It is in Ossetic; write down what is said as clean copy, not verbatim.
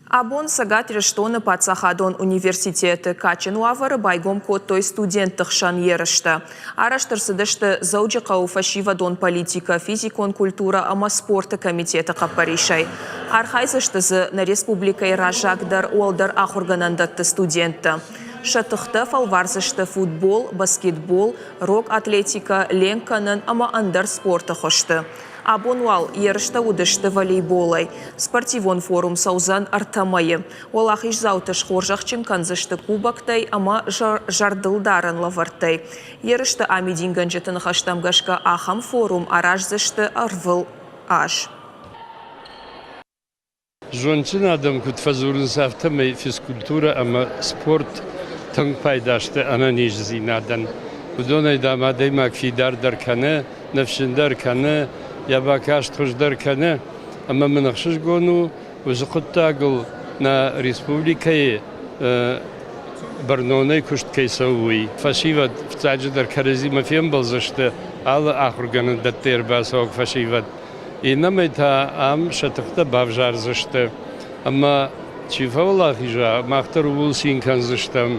Абон Цӕгат Ирыстоны паддзахадон университеты кадджын уавӕры байгом кодтой студентты хсӕн ерыстӕ. Арӕзт ӕрцыдысты Дзӕуджыхъӕуы фӕсивӕдон политикӕ, физикон культурӕ ӕмӕ спорты комитеты хъӕппӕрисӕй. Архайдзысты дзы нӕ республикӕйы раззагдӕр уӕлдӕр ахуыргӕнӕндӕтты студенттӕ. Сӕ тыхтӕ фӕлвардзысты футбол, баскетбол, рог атлетикӕ, ленк кӕнын ӕмӕ ӕндӕр спорты хуызты. Абон уал ерыстӕ уыдысты волейболӕй. Спортивон форум цӕудзӕн ӕртӕ мӕйы. Уӕлахиздзауты схорзӕхджын кӕндзысты кубоктӕй ӕмӕ зӕрдылдарӕн лӕвӕрттӕй. Ерысты амидингӕнджыты ныхӕстӕм гӕсгӕ ахӕм форум араздзысты ӕрвыл аз. Зондджын адӕм куыд фӕдзурынц, афтӕмӕй физкультурӕ ӕмӕ спорт тынг пайда сты ӕнӕниздзинадӕн. Уыдонӕй, дам, адӕймаг фидардӕр кӕны, ныфсджындӕр кӕны, йӕ бакаст хуыздӕр кӕны. Ӕмӕ мын ӕхсызгон у, уыцы хъуыддагыл нӕ республикӕйы бӕрнонӕй куыст кӕй цӕуы, уый. Фӕсивӕд фыццаджыдӕр кӕрӕдзимӕ фембӕлдзысты алы ахуыргӕнӕндӕттӕй ӕрбацӕуӕг фӕсивӕд. Иннӕмӕй та ам сӕ тыхтӕ бавзардзысты ӕмӕ чи фӕуӕлахиза, мах дӕр ууыл цин кӕндзыстӕм.